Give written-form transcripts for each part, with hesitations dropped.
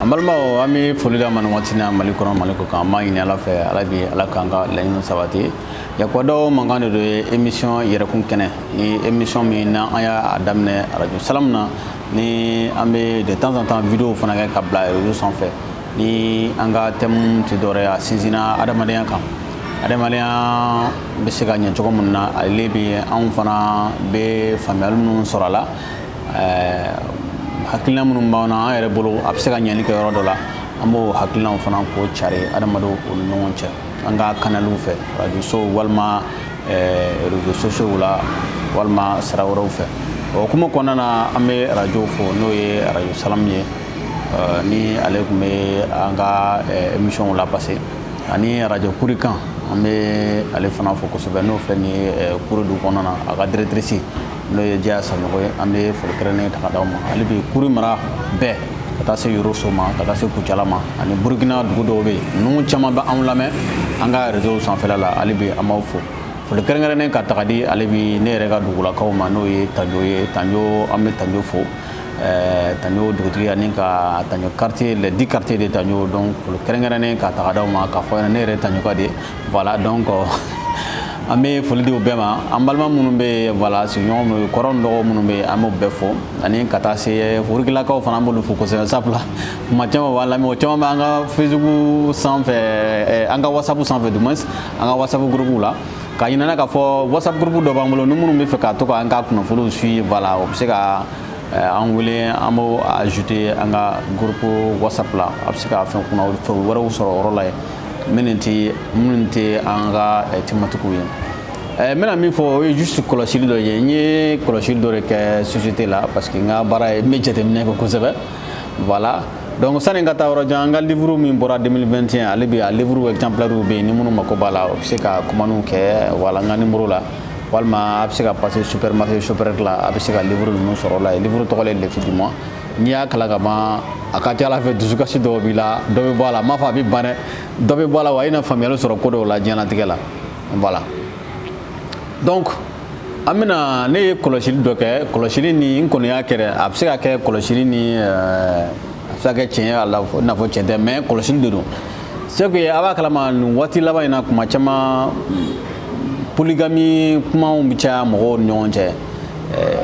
An balimaw, an bɛ foli d'a ma nin waati na, Mali kɔnɔ, Mali kɔ kan. An b'a ɲini Ala fɛ, Ala bi Ala k'an ka laɲiniw sabati. Yakuba mankan de don ye. Émission Yɛrɛkun Kɛnɛ ni émission min n'an y'a daminɛ Radio Salam na, ni an bɛ de temps en temps vidéo fana kɛ ka bila réseau sanfɛ, ni an ka thème tɛ dɔwɛrɛ ye, a sinsinna adamadenya kan, adamadenya bɛ se ka ɲɛ cogo min na. Ale bi anw fana bɛ faamuyali minnu sɔrɔ a la, hakilina minnu b'an na, an yɛrɛ bolo a bɛ se ka ɲɛli kɛ yɔrɔ dɔ la, an b'o hakilinaw fana k'o cari adamadenw u ni ɲɔgɔn cɛ, an ka kanaliw fɛ, radio so walima réseaux sociaux la walima sira wɛrɛw fɛ. O hukumu kɔnɔna na, an bɛ radio fo, n'o ye Radio Salam ye, ni ale tun bɛ an ka émission la passer, ani Radio Kurikan, an bɛ ale fana fo kosɛbɛ, n'o filɛ nin ye Kuri dugu kɔnɔna na, a ka directrice n'o ye Diya Sanogo ye. An bɛ foli kɛrɛnkɛrɛnnen ta ka d'aw ma. Hali bi Kuri mara bɛɛ, ka taa se Yoroso ma, ka taa se Kucala ma, ani Burukina dugu dɔw bɛ yen, ninnu caman bɛ anw lamɛn an ka réseau sanfɛla la. Hali bi an b'aw fo. Foli kɛrɛnkɛrɛnnen ka taga di ale bi ne yɛrɛ ka dugulakaw ma, n'o ye Tanjo ye. Tanjo, an bɛ Tanjo fo, Tanjo dugutigi ani ka Tanjo quartier, les 10 quartiers de Tanjo. Donc foli kɛrɛnkɛrɛnnen ka taga d'aw ma k'a fɔ ne yɛrɛ Tanjo ka de. Voilà, donc an bɛ foli di u bɛɛ ma. An balima minnu bɛ yen, voilà, sigiɲɔgɔn minnu, kɔrɔ ni dɔgɔ minnu bɛ yen, an b'o bɛɛ fo, ani ka taa se Furukilakaw fana, an b'olu fo kosɛbɛ, sabula kuma caman b'an lamɛn, o caman bɛ an ka Facebook sanfɛ, an ka WhatsApp sanfɛ, du moins an ka WhatsApp groupe la. K'a ɲinɛ k'a fɔ WhatsApp groupe dɔ b'an bolo, ni minnu bɛ fɛ ka to k'an ka kunnafoniw suivre, voilà, o bɛ se ka an wele, an b'o ajouter an ka groupe WhatsApp la. A bɛ se ka fɛn kunnafoni wɛrɛw sɔrɔ o yɔrɔ la yen, minnu tɛ an ka thématique ye. N bɛna min fɔ, o ye juste kɔlɔsili dɔ ye. N ye kɔlɔsili dɔ de kɛ société la, parce que n ka baara ye n bɛ jateminɛ kɛ kosɛbɛ. Voilà, donc sani n ka taa yɔrɔ jan, an ka livre min bɔra 2021, ale bi a livre exemplaire bɛ yen. Ni minnu mako b'a la, o bɛ se ka commande kɛ, voilà, n ka numéro la, walima a bɛ se ka passer supermarché Shoprite la, a bɛ se ka livre ninnu sɔrɔ o la. Livre tɔgɔ ye Le Fil du Mois. N'i y'a kalan ka ban, a ka ca Ala fɛ, dusukasi dɔw b'i la, dɔ bɛ bɔ a la. N m'a fɔ a bɛ ban dɛ, dɔ bɛ bɔ a la wa, i na faamuyali sɔrɔ ko dɔw la diɲɛlatigɛ la. Voilà, donc an bɛna, ne ye kɔlɔsili dɔ kɛ. Kɔlɔsili ni n kɔni y'a kɛ dɛ, a bɛ se ka kɛ kɔlɔsili ni a bɛ se ka kɛ tiɲɛ ye a la, i n'a fɔ tiɲɛ tɛ, mais kɔlɔsili de don. C'est que a b'a kalama, nin waati laban in na, kuma caman polygamie kumaw bɛ caya mɔgɔw ni ɲɔgɔn cɛ,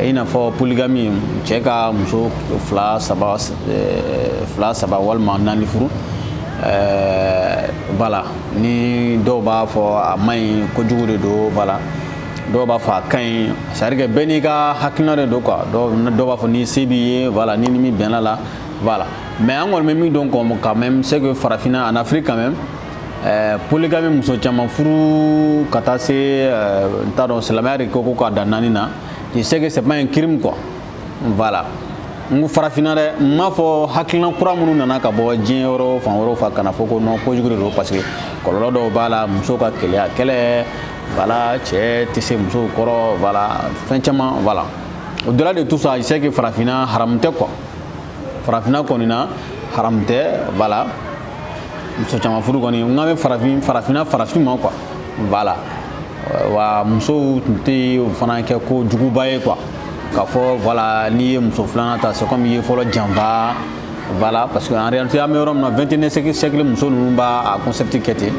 i n'a fɔ polygamie, cɛ ka muso fila, saba, fila, saba walima naani furu. Voilà, ni dɔw b'a fɔ a man ɲi, kojugu de don, voilà, dɔw b'a fɔ a ka ɲi. C'est à dire que bɛɛ n'i ka hakilina de don, quoi. Dɔw b'a fɔ ni se b'i ye, voilà, ni min bɛnna la, voilà. Mais an kɔni bɛ min dɔn quand même, c'est que farafinna, en Afrique quand même, polygamie, muso caman furu, ka taa se n t'a dɔn, silamɛya de ko k'a dan naani na. Tu sais que c'est pas un crime, quoi. Voilà, n ko farafinna dɛ, n m'a fɔ hakilina kura minnu nana ka bɔ diɲɛ yɔrɔ fan wɛrɛw fɛ ka na fɔ ko non, kojugu de don, parce que kɔlɔlɔ dɔw b'a la, muso ka keleya kɛlɛ, voilà, cɛ tɛ se musow kɔrɔ, voilà, fɛn caman. Voilà, au-delà de tout ça, je sais que farafinna haramu tɛ, quoi. Farafinna kɔni na, haramu tɛ, voilà, muso caman furu kɔni. N k'an bɛ farafin, farafinna, farafin ma, quoi. Voilà, wa musow tun tɛ o fana kɛ ko juguba ye, quoi, k'a fɔ voilà, n'i ye muso filanan ta, c'est comme i ye fɔlɔ janfa. Voilà, parce que en réalité, an bɛ yɔrɔ min na, 21e siècle, muso ninnu b'a a concept kɛ ten.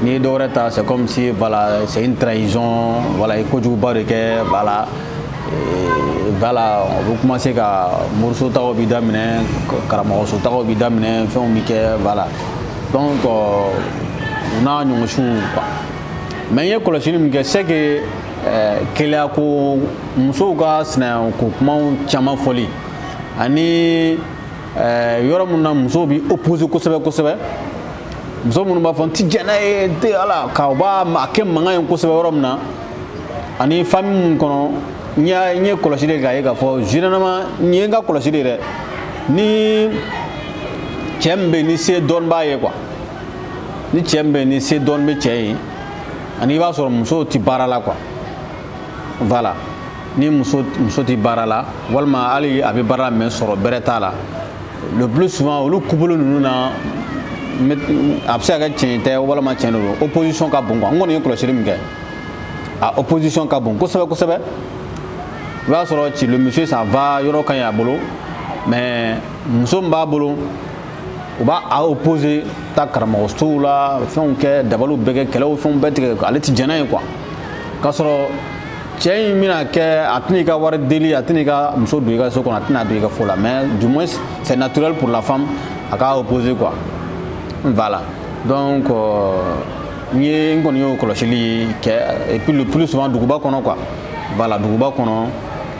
N'i ye dɔwɛrɛ ta, c'est comme si, voilà, c'est une trahison, voilà, i kojuguba de kɛ. Voilà, voilà, o bɛ commencer ka moriso tagaw bi daminɛ, karamɔgɔso tagaw bi daminɛ, fɛnw bi kɛ. Voilà, donc u n'a ɲɔgɔnsiw, quoi. Mais n ye kɔlɔsili min kɛ, c'est que keleya ko, musow ka sinaya ko kumaw caman fɔli, ani yɔrɔ min na musow bi opposer kosɛbɛ kosɛbɛ, muso minnu b'a fɔ n ti jɛn n'a ye, n tɛ ala ka, u b'a a kɛ mankan ye kosɛbɛ yɔrɔ min na, ani famille mun kɔnɔ, n ye kɔlɔsili kɛ k'a ye k'a fɔ généralement, nin ye n ka kɔlɔsili ye dɛ, ni cɛ min bɛ yen ni se dɔɔni b'a ye, quoi, ni cɛ min bɛ yen ni se dɔɔni bɛ cɛ ye, ani i b'a sɔrɔ musow ti baara la, quoi. Voilà, ni muso ti baara la, walima hali a bɛ baara la mais sɔrɔ bɛrɛ t'a la, le plus souvent olu couple ninnu na, a bɛ se ka kɛ tiɲɛ tɛ walima tiɲɛ de don, opposition ka bon, quoi. N kɔni ye kɔlɔsili min kɛ, a opposition ka bon kosɛbɛ kosɛbɛ. I b'a sɔrɔ ci, le monsieur, ça va, yɔrɔ ka ɲi a bolo, mais muso min b'a bolo U b'a a opposer, taa karamɔgɔsow la, fɛnw kɛ, dabaliw bɛɛ kɛ, kɛlɛw, fɛnw bɛɛ tigɛ, ale ti jɛn n'a ye quoi. K'a sɔrɔ cɛ in bɛna kɛ, a tɛna i ka wari deli, a tɛna i ka muso don i ka so kɔnɔ, a tɛna don i ka fo la, mais du moins c'est naturel pour la femme a k'a opposer quoi. Voilà, donc n ye, n kɔni y'o kɔlɔsili kɛ. Et puis le plus souvent duguba kɔnɔ quoi. Voilà, duguba kɔnɔ,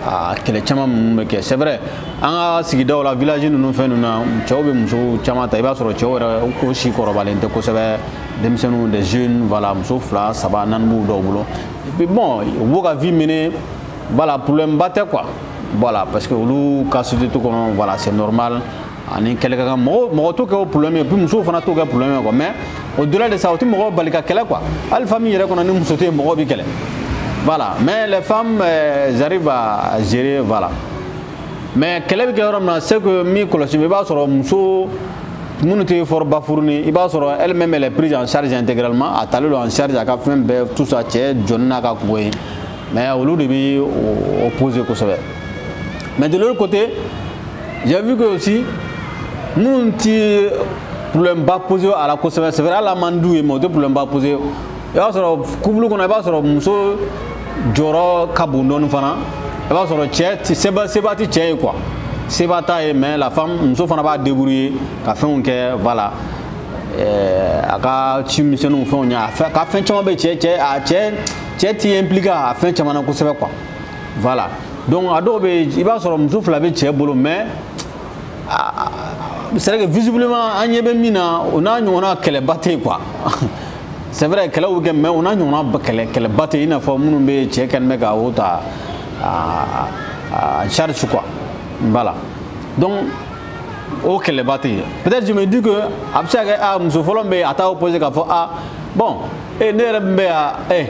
a kɛlɛ caman minnu bɛ kɛ, c'est vrai, an ka sigidaw la, village ninnu, fɛn ninnu na, cɛw bɛ muso caman ta. I b'a sɔrɔ cɛw yɛrɛ ko si kɔrɔbalen tɛ kosɛbɛ, denmisɛnninw, des jeunes, voilà, muso fila, saba, naani b'u dɔw bolo. Et puis bon, u b'u ka vie mener, voilà, problème ba tɛ quoi. Voilà, parce que olu ka société kɔnɔ, voilà, c'est normal. Ani kɛlɛ ka kan, mɔgɔ mɔgɔ t'o kɛ o problème ye, puis musow fana t'o kɛ problème ye quoi. Mais au delà de ça, o tɛ mɔgɔw bali ka kɛlɛ quoi. Hali famille yɛrɛ kɔnɔ, ni muso tɛ yen, mɔgɔw bɛ kɛlɛ. Voilà, mais les femmes arrivent à gérer, voilà. Mais kɛlɛ bɛ kɛ yɔrɔ min na, c'est que min kɔlɔsi, i b'a sɔrɔ muso minnu tɛ fɔrɔba furu ni, i b'a sɔrɔ elle-même, elle est prise en charge intégralement, a talen don en charge, a ka fɛn bɛɛ, tout ça, cɛ jɔnni n'a ka kungo ye, mais olu de bɛ opposer kosɛbɛ. Mais de l'autre côté, j'ai vu que aussi minnu ti problème ba poser a la kosɛbɛ, c'est vrai, hali a man d'u ye, mais o tɛ problème ba poser. I b'a sɔrɔ couple kɔnɔ, i b'a sɔrɔ muso jɔyɔrɔ ka bon dɔɔni fana. I b'a sɔrɔ cɛ seba, seba tɛ cɛ ye quoi, seba t'a ye, mais la femme, muso fana b'a débrouiller ka fɛnw kɛ, voilà, a ka ci misɛnninw, fɛnw ɲɛ, a ka fɛn caman bɛ cɛ cɛ a cɛ cɛ t'i impliqué a fɛn caman na kosɛbɛ quoi. Voilà, donc a dɔw bɛ yen, i b'a sɔrɔ muso fila bɛ cɛ bolo, mais c'est vrai que visiblement an ɲɛ bɛ min na, o n'a ɲɔgɔnna kɛlɛba tɛ yen quoi. C'est vrai, kɛlɛw bɛ kɛ, mais o n'a ɲɔgɔnna kɛlɛ kɛlɛba tɛ yen, i n'a fɔ minnu bɛ cɛ kɛlen bɛ ka o ta en charge quoi. Voilà, donc o kɛlɛba tɛ yen. Peut-être je me dis que a bɛ se ka kɛ a muso fɔlɔ min bɛ yen, a t'a opposé k'a fɔ a bon, e ne yɛrɛ min bɛ yan, e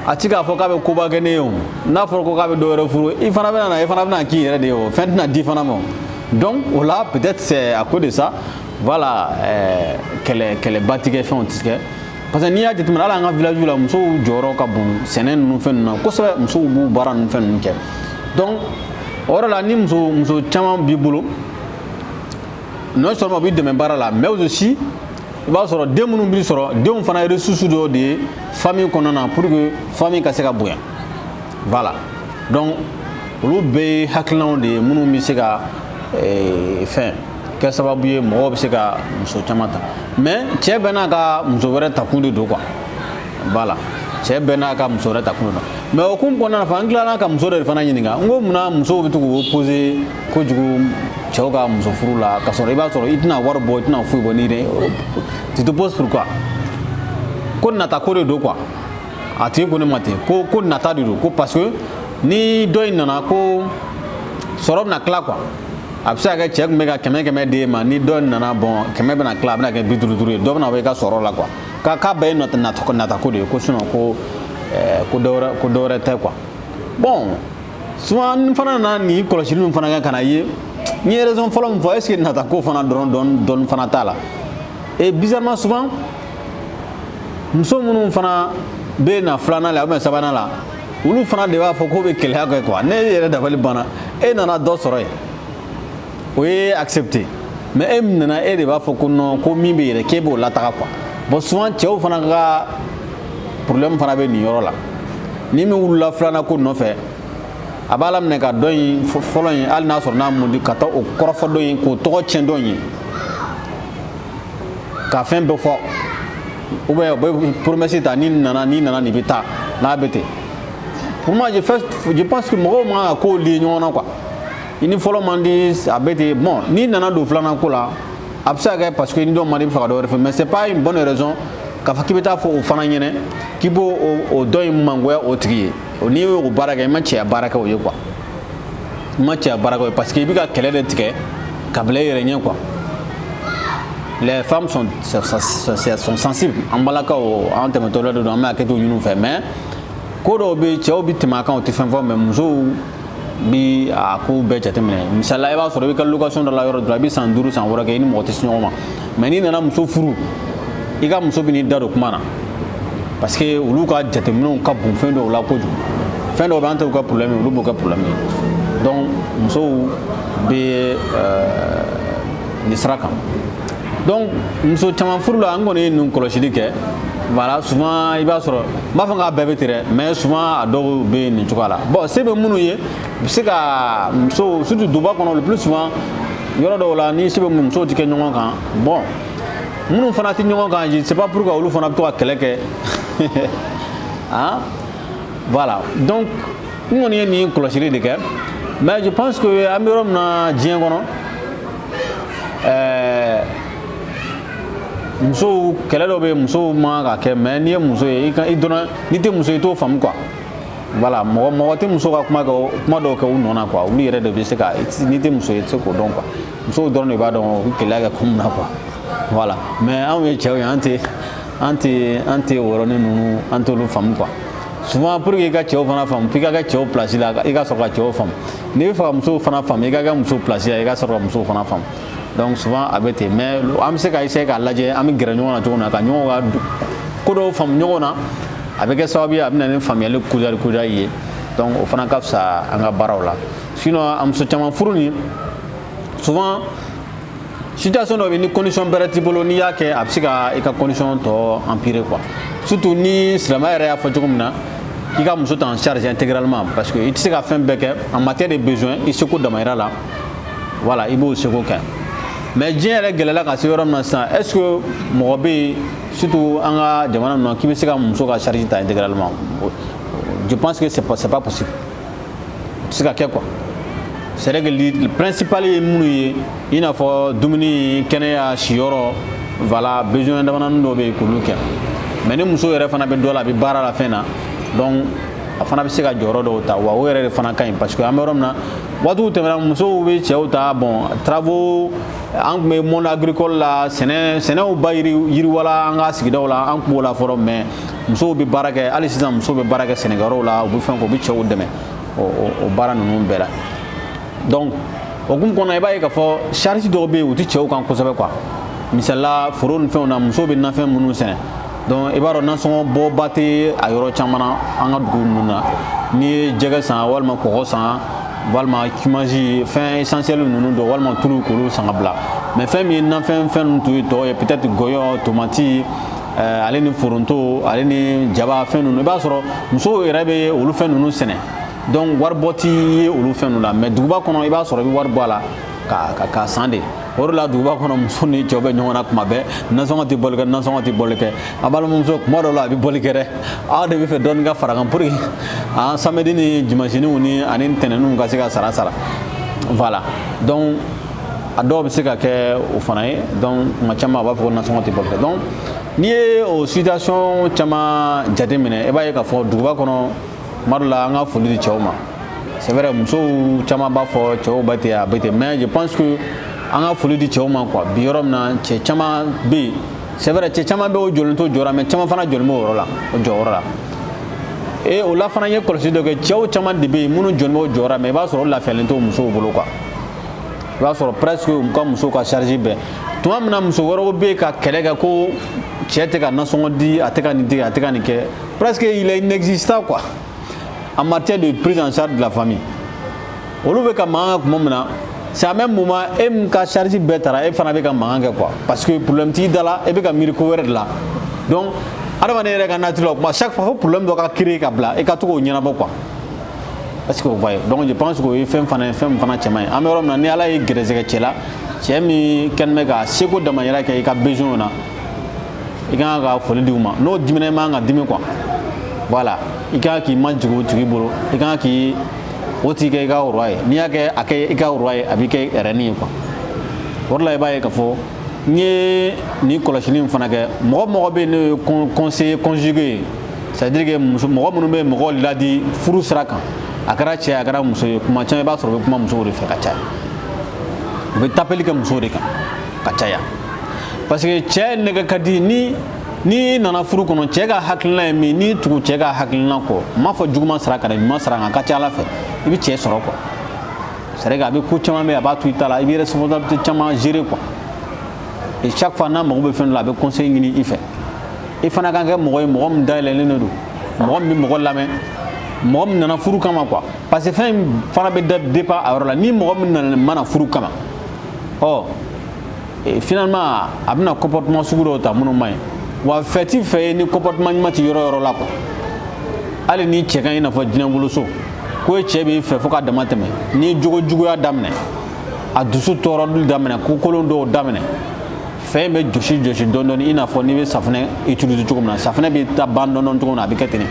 a ti k'a fɔ k'a bɛ koba kɛ ne ye o. N'a fɔra ko k'a bɛ dɔ wɛrɛ furu, i fana bɛna na, i fana bɛna k'i yɛrɛ de ye o, fɛn tɛna di fana ma. Donc o la, peut-être c'est à cause de ça, voilà, kɛlɛ kɛlɛba ti kɛ, fɛnw ti kɛ, parce que n'i y'a jateminɛ, hali an ka village la, musow jɔyɔrɔ ka bon sɛnɛ ninnu, fɛn ninnu na kosɛbɛ. Musow b'u baara ninnu, fɛn ninnu kɛ. Donc o yɔrɔ la, ni muso caman b'i bolo, non seulement u b'i dɛmɛ baara la, mais aussi i b'a sɔrɔ den minnu b'i sɔrɔ, denw fana ye ressource dɔw de ye famille kɔnɔna na pour que famille ka se ka bonya. Voilà, donc olu bɛɛ ye hakilinaw de ye minnu bɛ se ka fɛn kɛ sababu ye mɔgɔw bɛ se ka muso caman ta. Mais cɛ bɛɛ n'a ka muso wɛrɛ ta kun de don quoi. Voilà, cɛ bɛɛ n'a ka muso wɛrɛ ta kun de don. Mais o kun kɔnɔna na fana, n tilala ka muso dɔ de fana ɲininka, n ko munna musow bɛ to k'u opposer kojugu cɛw ka muso furu la, ka sɔrɔ i b'a sɔrɔ i tɛna wari bɔ, i tɛna foyi bɔ, n'i yɛrɛ tu t'opposes, pourquoi? Ko nata ko de don quoi. A tigi ko ne ma ten ko nata de don, ko parce que ni dɔ in nana, ko sɔrɔ bɛna tila quoi. A bɛ se ka kɛ cɛ tun bɛ ka 100 100 d'e ma, ni dɔ in nana, bon, 100 bɛna tila, a bɛna kɛ 55 ye, dɔ bɛna bɔ i ka sɔrɔ la quoi. K'a bɛɛ ye nata nata ko de ye, ko sinon ko dɔ wɛrɛ tɛ quoi. Bon, souvent n fana nana nin kɔlɔsili min fana kɛ ka na ye, n ye raison fɔlɔ min fɔ, est ce que nata ko fana dɔrɔn dɔɔni dɔɔni fana t'a la? Et bizarrement, souvent muso minnu fana bɛ na filanan la ou bien sabanan la, olu fana de b'a fɔ k'o bɛ keleya kɛ quoi. Ne yɛrɛ dabali banna. E nana dɔ sɔrɔ yen, o ye accepté, mais e min nana, e de b'a fɔ ko non, ko min bɛ yɛrɛ k'e b'o lataga quoi. Bon, souvent cɛw fana ka problème fana bɛ nin yɔrɔ la. Ni min wulila filanan ko nɔfɛ, a b'a laminɛ ka dɔ in fɔlɔ in, hali n'a sɔrɔ n'a mun di, ka taa o kɔrɔfɔ dɔ in, k'o tɔgɔ tiɲɛ dɔ in ye, ka fɛn bɛɛ fɔ, ou bien u bɛ promesse ta, ni nana, ni nana, nin bɛ taa n'a bɛ ten. Pour moi, je pense que mɔgɔw man ka kow lier ɲɔgɔn na quoi. I ni fɔlɔ man di, a bɛ ten. Bon, n'i nana don filanan ko la, a bɛ se ka kɛ parce que ni dɔ man di, i bɛ fɛ ka dɔ wɛrɛ fɛ, mais c'est pas une bonne raison k'a fɔ k'i bɛ taa fɔ o fana ɲɛnɛ k'i b'o o dɔ in mangoya o tigi ye. N'i y'o baara kɛ, i ma cɛya baara kɛ o ye quoi, i ma cɛya baara kɛ o ye, parce que i bɛ ka kɛlɛ de tigɛ ka bila i yɛrɛ ɲɛ quoi. Les femmes sont sensibles. An balakaw, an tɛmɛtɔla de don, an bɛ hakɛ to ɲini u fɛ, mais ko dɔw bɛ, cɛw bɛ tɛmɛ a kan, u tɛ fɛn fɔ, mais musow bi a ko bɛɛ jateminɛ. Misali la, i b'a sɔrɔ i bɛ ka location dɔ la yɔrɔ dɔ la, i bɛ san 5, san 6 kɛ, i ni mɔgɔ tɛ se ɲɔgɔn ma, mais n'i nana muso furu, i ka muso bɛ n'i da don kuma na, parce que olu ka jateminɛw ka bon fɛn dɔw la kojugu. Fɛn dɔw bɛ, an t'u ka problème ye, olu b'o kɛ problème ye. Donc musow bɛ nin sira kan. Donc muso caman furu la, an kɔni ye nin kɔlɔsili kɛ. Voilà, souvent i b'a sɔrɔ, n b'a fɔ k'a bɛɛ bɛ ten dɛ, mais souvent a dɔw bɛ nin cogoya la. Bon, se bɛ minnu ye, u bɛ se ka muso, surtout duguba kɔnɔ, le plus souvent yɔrɔ dɔw la, ni se bɛ musow tɛ kɛ ɲɔgɔn kan. Bon, minnu fana tɛ ɲɔgɔn kan, je ne sais pas pourquoi olu fana bɛ to ka kɛlɛ kɛ, hein. Voilà, donc n kɔni ye nin kɔlɔsili de kɛ, mais je pense que an bɛ yɔrɔ min na diɲɛ kɔnɔ, musow kɛlɛ dɔ bɛ yen, musow man ka kɛ. Mais n'i ye muso ye, i ka i dɔrɔn, n'i tɛ muso ye, i t'o faamu quoi. Voilà, mɔgɔ mɔgɔ tɛ muso ka kuma kɛ, kuma dɔw kɛ u nɔ na quoi. Olu yɛrɛ de bɛ se ka, n'i tɛ muso ye, i tɛ se k'o dɔn quoi. Musow dɔrɔn de b'a dɔn u bɛ keleya kɛ ko min na quoi. Voilà, mais anw ye cɛw ye, an tɛ o yɔrɔnin ninnu, an t'olu faamu quoi. Souvent, pour que i ka cɛw fana faamu, f'i ka kɛ cɛw place la, i ka sɔrɔ ka cɛw faamu. N'i bɛ fɛ ka musow fana faamu, i ka kɛ musow place la, i ka sɔrɔ ka musow fana faamu. Donc souvent a bɛ ten, mais an bɛ se ka essayer k'a lajɛ, an bɛ gɛrɛ ɲɔgɔn na cogo min na ka ɲɔgɔn ka ko dɔw faamu ɲɔgɔn na. A bɛ kɛ sababu ye, a bɛ na ni faamuyali kudali kudali ye. Donc o fana ka fisa an ka baaraw la. Sinon a muso caman furu nin, souvent situation dɔ bɛ yen, ni condition bɛrɛ t'i bolo, n'i y'a kɛ, a bɛ se ka i ka condition tɔ empirer quoi. Surtout ni silamɛya yɛrɛ y'a fɔ cogo min na k'i ka muso ta en charge intégralement, parce que i tɛ se ka fɛn bɛɛ kɛ en matière de besoin, i seko damayira la. Voilà, i b'o seko kɛ, mais diɲɛ yɛrɛ gɛlɛla ka se yɔrɔ min na sisan, est ce que mɔgɔ bɛ yen, surtout an ka jamana ninnu na, k'i bɛ se ka muso ka charge ta intégralement? Je pense que c'est pas possible, o tɛ se ka kɛ quoi. C'est vrai que le principal ye minnu ye, i n'a fɔ dumuni, kɛnɛya, siyɔrɔ, voilà, besoin damadɔnin dɔw bɛ yen k'olu kɛ. Mais ni muso yɛrɛ fana bɛ dɔ la, a bɛ baara la fɛn na, donc a fana bɛ se ka jɔyɔrɔ dɔw ta wa. O yɛrɛ de fana ka ɲi, parce que an bɛ yɔrɔ min na, waatiw tɛmɛna, musow bɛ cɛw ta. Bon, travaux, an tun bɛ monde agricole la, sɛnɛ, sɛnɛw ba yiri yiriwala an ka sigidaw la, an tun b'o la fɔlɔ. Mais musow bɛ baara kɛ hali sisan, musow bɛ baara kɛ sɛnɛkɛyɔrɔw la, u bɛ fɛn kɛ, u bɛ cɛw dɛmɛ o baara ninnu bɛɛ la. Donc o hukumu kɔnɔ, i b'a ye k'a fɔ charge dɔw bɛ yen, u tɛ cɛw kan kosɛbɛ quoi. Misalila, foro ni fɛnw na, musow bɛ nafɛn minnu sɛnɛ, donc i b'a dɔn nasɔngɔ bɔba tɛ a yɔrɔ caman na an ka dugu ninnu na. N'i ye jɛgɛ san, walima kɔgɔ san, walima cimasi, fɛn essentiel ninnu dɔ, walima tulu, k'olu san ka bila. Mais fɛn min ye nafɛn, fɛn ninnu tun ye tɔ ye, peut-être gɔyɔ, tomati, ale ni foronto, ale ni jaba, fɛn ninnu, i b'a sɔrɔ musow yɛrɛ bɛ olu fɛn ninnu sɛnɛ. Donc waribɔ ti ye olu fɛn ninnu la. Mais duguba kɔnɔ, i b'a sɔrɔ i bɛ wari bɔ a la ka san de. O de la, duguba kɔnɔ, muso ni cɛw bɛ ɲɔgɔn na kuma bɛɛ, nasɔngɔ tɛ bɔli kɛ, nasɔngɔ tɛ bɔli kɛ. A balimamuso, kuma dɔw la a bɛ bɔli kɛ dɛ. Aw de bɛ fɛ dɔɔni ka fara kan pour que an samedi ni dimanche ni ani ntɛnɛnw ka se ka sara sara. Voilà, donc a dɔw bɛ se ka kɛ o fana ye. Donc kuma caman a b'a fɔ ko nasɔngɔ tɛ bɔli kɛ. Donc n'i ye o situation caman jateminɛ, i b'a ye k'a fɔ duguba kɔnɔ, kuma dɔ la, an ka foli di cɛw ma. C'est vrai, musow caman b'a fɔ cɛw bɛ ten, a bɛ ten, mais je pense que an ka foli di cɛw ma quoi. Bi yɔrɔ min na, cɛ caman bɛ yen, c'est vrai, cɛ caman bɛ yen, o jɔlen t'o jɔyɔrɔ, mais caman fana jɔlen b'o yɔrɔ la, o jɔyɔrɔ la. Et o la fana, n ye kɔlɔsi dɔ kɛ, cɛw caman de bɛ yen minnu jɔlen b'o jɔyɔrɔ, mais i b'a sɔrɔ o lafiyalen t'o musow bolo quoi. I b'a sɔrɔ presque u ka musow ka charge bɛɛ. Tuma min na muso wɛrɛw bɛ yen ka kɛlɛ kɛ ko cɛ tɛ ka nasɔngɔ di, a tɛ ka nin tigɛ, a tɛ ka nin kɛ, presque il est inexistant quoi en matière de prise en charge de la famille. Olu bɛ ka mankan kɛ tuma min na, c'est à même moment e min ka charge bɛɛ taara, e fana bɛ ka mankan kɛ quoi, parce que problème t'i da la, e bɛ ka miiri ko wɛrɛ de la. Donc adamaden yɛrɛ ka nature la, kuma chaque fois fo problème dɔ ka créer ka bila, e ka to k'o ɲɛnabɔ quoi. Est-ce que vous voyez? Donc je pense que o ye fɛn fana ye, fɛn min fana cɛman ye. An bɛ yɔrɔ min na, ni Ala ye gɛrɛsɛgɛ cɛ la, cɛ min kɛlen bɛ ka seko damayira kɛ i ka besoin na, i kan ka foli di u ma. N'o dimina, i man ka dimi quoi. Voilà, i kan k'i majigin o tigi bolo, i kan k'i o tigi kɛ i ka roi ye. N'i y'a kɛ, a kɛ i ka roi ye, a b'i kɛ reine ye quoi. O de la, i b'a ye k'a fɔ n ye nin kɔlɔsili in fana kɛ. Mɔgɔ mɔgɔ bɛ yen, n'o ye conseiller conjugué ye, c'est à dire que muso, mɔgɔ minnu bɛ mɔgɔw ladi furu sira kan, a kɛra cɛ ye, a kɛra muso ye, kuma caman i b'a sɔrɔ u bɛ kuma musow de fɛ ka caya, u bɛ tapeli kɛ musow de kan ka caya, parce que cɛ nɛgɛ ka di. Ni nana furu kɔnɔ, cɛ ka hakilina ye min, n'i tugu cɛ ka hakilina kɔ, n m'a fɔ juguman sira kan dɛ, ɲuman sira kan, a ka ca Ala fɛ i bɛ cɛ sɔrɔ quoi. C'est vrai que a bɛ ko caman bɛ yen, a b'a to i ta la, i bɛ responsabilité caman gérer quoi. Et chaque fois n'a mago bɛ fɛn dɔ la, a bɛ conseil ɲini i fɛ. I fana kan kɛ mɔgɔ ye, mɔgɔ min dayɛlɛlen de don, mɔgɔ min bɛ mɔgɔ lamɛn, mɔgɔ min nana furu kama quoi, parce que fɛn in fana bɛ dépend a yɔrɔ la. Ni mɔgɔ min nana mana furu kama, ɔ Finalement, a bɛna comportement sugu dɔw ta minnu man ɲi. Wa fɛ ti fɛ ye ni comportement ɲuman ti yɔrɔ yɔrɔ la quoi. Hali ni cɛ ka ɲi, i n'a fɔ jinɛ woloso ko ye, cɛ b'i fɛ fo ka dama tɛmɛ, n'i ye jogo juguya daminɛ, a dusu tɔɔrɔli daminɛ, ko kolon dɔw daminɛ, fɛn bɛ jɔsi jɔsi dɔɔni dɔɔni, i n'a fɔ n'i bɛ safunɛ utiliser cogo min na, safunɛ bɛ taa ban dɔɔni dɔɔni cogo min na, a bɛ kɛ ten de.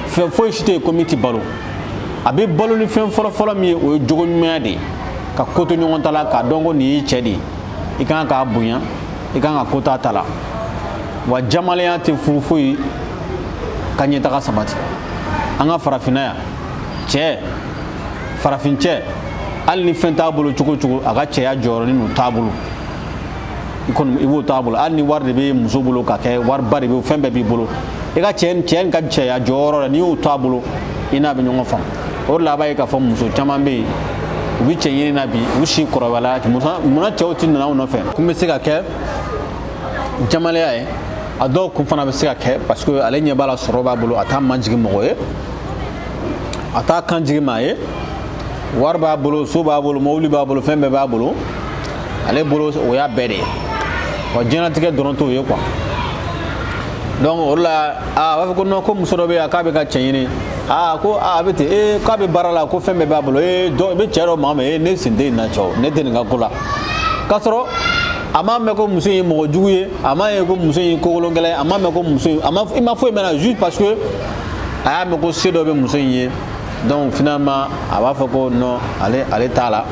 Fɛn foyi si tɛ yen ko min tɛ balo. A bɛ balo ni fɛn fɔlɔ fɔlɔ min ye, o ye jogo ɲumanya de ye, ka ko to ɲɔgɔn ta la, k'a dɔn ko nin y'i cɛ de ye, i kan k'a bonya, i kan ka ko t'a ta la. Wa jamalenya tɛ furu foyi ka ɲɛtaga sabati. An ka farafinna yan, cɛ, farafin cɛ, hali ni fɛn t'a bolo cogo o cogo, a ka cɛya jɔyɔrɔnin n'o t'a bolo, i kɔni i b'o t'a bolo. Hali ni wari de bɛ muso bolo, ka kɛ wariba de bɛ, fɛn bɛɛ b'i bolo, i ka cɛ, cɛ ka cɛya jɔyɔrɔ la, n'i y'o t'a bolo, i n'a bɛ ɲɔgɔn faamu. O de la, a b'a ye k'a fɔ muso caman bɛ yen, u bɛ cɛ ɲini na bi, u si kɔrɔbayala. Munna cɛw ti nana u nɔfɛ? Kun bɛ se ka kɛ jamalenya ye. A dɔw kun fana bɛ se ka kɛ parce que ale ɲɛ b'a la, sɔrɔ b'a bolo, a t'a majigin mɔgɔ ye, a t'a kan jigin maa ye. Wari b'a bolo, so b'a bolo, mobili b'a bolo, fɛn bɛɛ b'a bolo. Ale bolo, o y'a bɛɛ de ye. Wa diɲɛlatigɛ dɔrɔn t'o ye quoi. Donc o de la, a b'a fɔ ko non, ko muso dɔ bɛ yan k'a bɛ ka cɛ ɲini. Aa, ko a bɛ ten, ee, k'a bɛ baara la, ko fɛn bɛɛ b'a bolo. Ee, dɔ i bɛ cɛ dɔ maa ma, ee, ne sen tɛ nin na cɛw, ne tɛ nin ka ko la. K'a sɔrɔ a m'a mɛn ko muso in ye mɔgɔ jugu ye, a m'a ye ko muso in ye kokolonkɛla ye, a m'a mɛn ko muso in, a ma, i ma foyi mɛn na, juste parce que a y'a mɛn ko se dɔ bɛ muso in ye. Donc finalement, a b'a fɔ ko non, ale t'a la,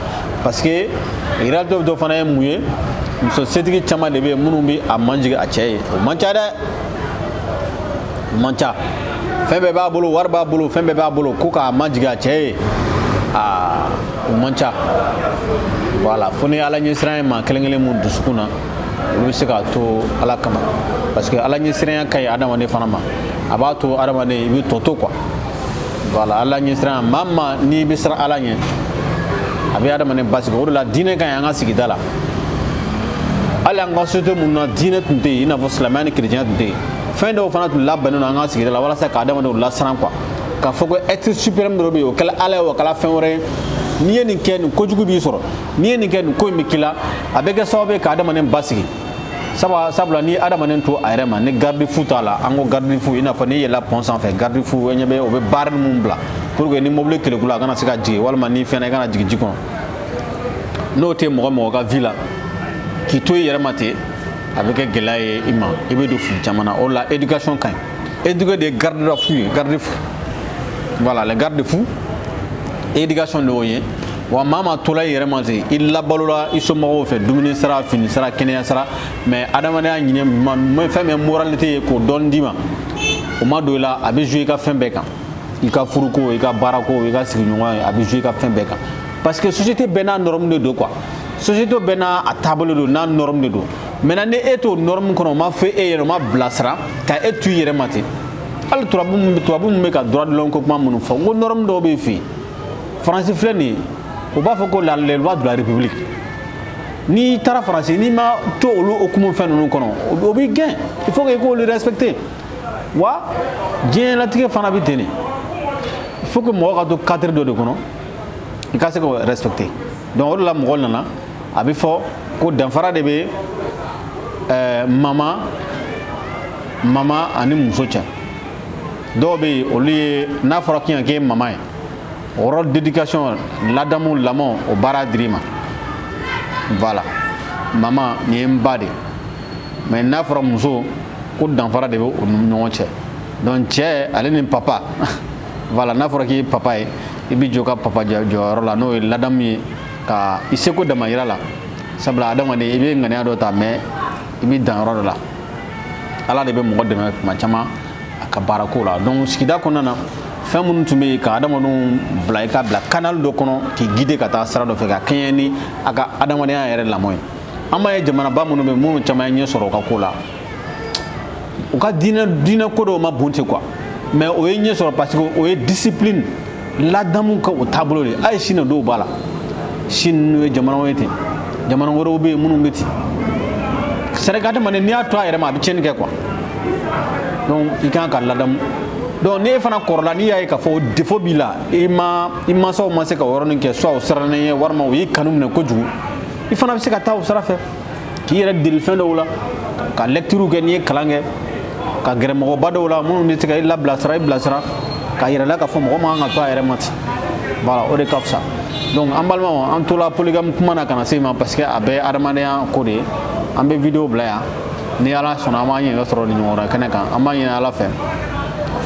parce que réalité dɔ fana ye mun ye? Muso setigi caman de bɛ yen minnu bɛ a manjigin a cɛ ye. O man ca dɛ, o man ca. Fɛn bɛɛ b'a bolo, wari b'a bolo, fɛn bɛɛ b'a bolo, ko k'a majigin a cɛ ye, aa, o man ca. Voilà, fo ni Ala ɲɛsiran ye maa kelen kelen mun dusukun na, olu bɛ se k'a to Ala kama, parce que Ala ɲɛsiranya ka ɲi adamaden fana ma. A b'a to adamaden i bɛ tɔ to quoi. Voilà, Ala ɲɛsiran, maa maa n'i bɛ siran Ala ɲɛ, a bɛ adamaden basigi. O de la diinɛ ka ɲi an ka sigida la. Hali an ka société mun na diinɛ tun tɛ yen, i n'a fɔ silamɛya ni kerecɛnya tun tɛ yen, fɛn dɔw fana tun labɛnnen don an ka sigida la walasa ka adamadenw lasiran quoi, k'a fɔ ko être suprême dɔ bɛ yen, o kɛla Ala ye, o kɛla fɛn wɛrɛ ye. N'i ye nin kɛ, nin kojugu b'i sɔrɔ. N'i ye nin kɛ, nin ko in bɛ k'i la. A bɛ kɛ sababu ye ka adamaden basigi. Sabula ni adamaden to a yɛrɛ ma, ni garde-fou t'a la, an ko garde-fou, i n'a fɔ n'i yɛlɛla pont sanfɛ, garde-fou, e ɲɛ bɛ o bɛ baara mun bila pour que ni mobili kelekula, a kana se ka jigin, walima ni fɛn na, i kana jigin ji kɔnɔ. N'o tɛ mɔgɔ mɔgɔ ka vie la, k'i to i yɛrɛ ma ten, a bɛ kɛ gɛlɛya ye i ma, i bɛ don fili caman na. O de la éducation ka ɲi. Éduquer de ye garde-fou ye, garde-fou, voilà, les garde-fou, éducation de y'o ye. Wa maa maa tola i yɛrɛ ma ten, i labalola i somɔgɔw fɛ, dumuni sara, fini sara, kɛnɛya sara, mais adamadenya ɲinɛ ma, fɛn min ye moralité ye, k'o dɔɔni d'i ma, o ma don i la, a bɛ jouer i ka fɛn bɛɛ kan, i ka furuko, i ka baarako, i ka sigiɲɔgɔnya ye, a bɛ jouer i ka fɛn bɛɛ kan, parce que société bɛɛ n'a norme de don quoi. Société bɛɛ n'a a taabolo don, n'a norme de don. Maintenant, ni e t'o norme kɔnɔ, o ma fɔ e yɛrɛ, o ma bilasira ka e to i yɛrɛ ma ten. Hali tubabu min bɛ ka droit de l'homme ko kuma minnu fɔ, n ko norme dɔw bɛ fɛ yen. Faransi filɛ nin ye, u b'a fɔ ko la les lois de la République. N'i taara Faransi, n'i ma to olu hukumu fɛn ninnu kɔnɔ, o b'i gɛn. Il faut que i k'olu respecter. Wa diɲɛlatigɛ fana bɛ ten de. Il faut que mɔgɔ ka to cadre dɔ de kɔnɔ, i ka se k'o respecter. Donc o de la, mɔgɔ nana, a bɛ fɔ ko danfara de bɛ mama ani muso cɛ. Dɔw bɛ yen, olu ye, n'a fɔra k'i k'e mama ye, rôle d'éducation, ladamu, lamɔ, o baara dir'i ma. Voilà, mama, nin ye n ba de. Mais n'a fɔra muso, ko danfara de bɛ u ni ɲɔgɔn cɛ. Donc cɛ, ale ni papa, voilà, n'a fɔra k'i ye papa ye, i bɛ jɔ ka papa jɔyɔrɔ la, n'o ye ladamu ye, ka i seko damayira la. Sabula adamaden, i bɛ ŋaniya dɔ ta, mais i bɛ dan yɔrɔ dɔ la. Ala de bɛ mɔgɔ dɛmɛ tuma caman a ka baarako la. Donc sigida kɔnɔna na, fɛn minnu tun bɛ yen ka adamadenw bila, i ka bila canal dɔ kɔnɔ k'i guider ka taa sira dɔ fɛ, ka kɛɲɛ ni a ka adamadenya yɛrɛ lamɔ ye. An b'a ye jamanaba minnu bɛ, minnu caman ye ɲɛ sɔrɔ u ka ko la, u ka diinɛ ko dɔw ma bon ten quoi, mais o ye ɲɛ sɔrɔ parce que o ye discipline, ladamu ka o taabolo de. A ye Chine dɔw b'a la, Chine ninnu ye jamanaw ye ten, jamana wɛrɛw bɛ yen minnu bɛ ten. C'est à dire que adamaden, n'i y'a to a yɛrɛ ma, a bɛ tiɲɛni kɛ quoi. Donc i kan ka ladamu. Donc n'e fana kɔrɔla, n'i y'a ye k'a fɔ défaut b'i la, i ma, i mansaw ma se ka o yɔrɔnin kɛ, soit o siranna ɲɛ, walima o y'i kanu minɛ kojugu, i fana bɛ se ka taa o sira fɛ. K'i yɛrɛ deli fɛn dɔw la, ka lecture kɛ n'i ye kalan kɛ, ka gɛrɛ mɔgɔba dɔw la minnu bɛ se ka i labilasira, i bilasira, k'a yɛrɛ la k'a fɔ mɔgɔ man kan ka to a yɛrɛ ma ten. Voilà, o de ka fisa. Donc an balimaw, an tola polygame kuma na ka na se ma, parce que a bɛɛ ye adamadenya ko de ye. An bɛ vidéo bila yan. Ni Ala sɔnna, an b'an ɲɛ sɔrɔ nin ɲɔgɔn wɛrɛ kɛnɛ kan. An b'a ɲini Ala fɛ,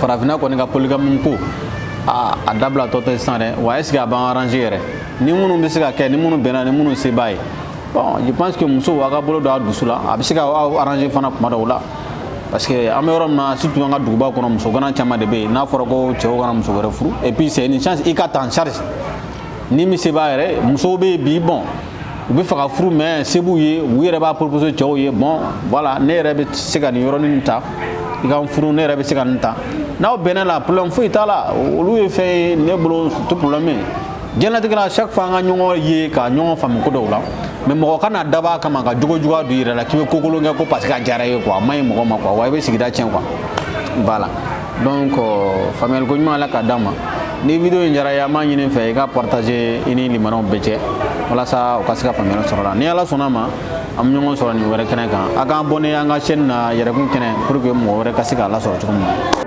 farafinna kɔni ka polygame ko a dabila tɔ tɛ sisan dɛ. Wa est ce que a b'an arranger yɛrɛ? Ni minnu bɛ se ka kɛ, ni minnu bɛnna, ni minnu se b'a ye, bon, je pense que musow, a ka bolo don a dusu la, a bɛ se ka aw arranger fana kuma dɔw la, parce que an bɛ yɔrɔ min na, surtout an ka duguba kɔnɔ, muso gana caman de bɛ yen. N'a fɔra ko cɛw kana muso wɛrɛ furu, et puis c'est une chance i ka ta en charge ni min se b'a yɛrɛ. Musow bɛ yen bi, bon, u bɛ fɛ ka furu, mais se b'u ye, u yɛrɛ b'a proposer cɛw ye: bon, voilà, ne yɛrɛ bɛ se ka nin yɔrɔnin ta, i ka n furu, ne yɛrɛ bɛ se ka nin ta. N'aw bɛnna la, problème foyi t'a la. Olu ye fɛn ye ne bolo, tɛ problème ye diɲɛlatigɛ la. Chaque fois an ka ɲɔgɔn ye ka ɲɔgɔn faamu ko dɔw la, mais mɔgɔ kana dabɔ a kama ka jogo juguya don i yɛrɛ la k'i bɛ kokolon kɛ ko parce que a diyara i ye quoi. A man ɲi mɔgɔ ma quoi, wa i bɛ sigida tiɲɛ quoi. Voilà, donc faamuyali ko ɲuman, Ala k'a d'an ma. Ni vidéo in diyara i ye, an b'a ɲini fɛ i ka partager i ni limanaw bɛɛ cɛ, walasa u ka se ka faamuyali sɔrɔ la. Ni Ala sɔnna ma, an bɛ ɲɔgɔn sɔrɔ nin wɛrɛ kɛnɛ kan. A k'an abonné an ka chaîne na, Yɛrɛkun Kɛnɛ, pour que mɔgɔ wɛrɛ ka se k'a lasɔrɔ cogo min na.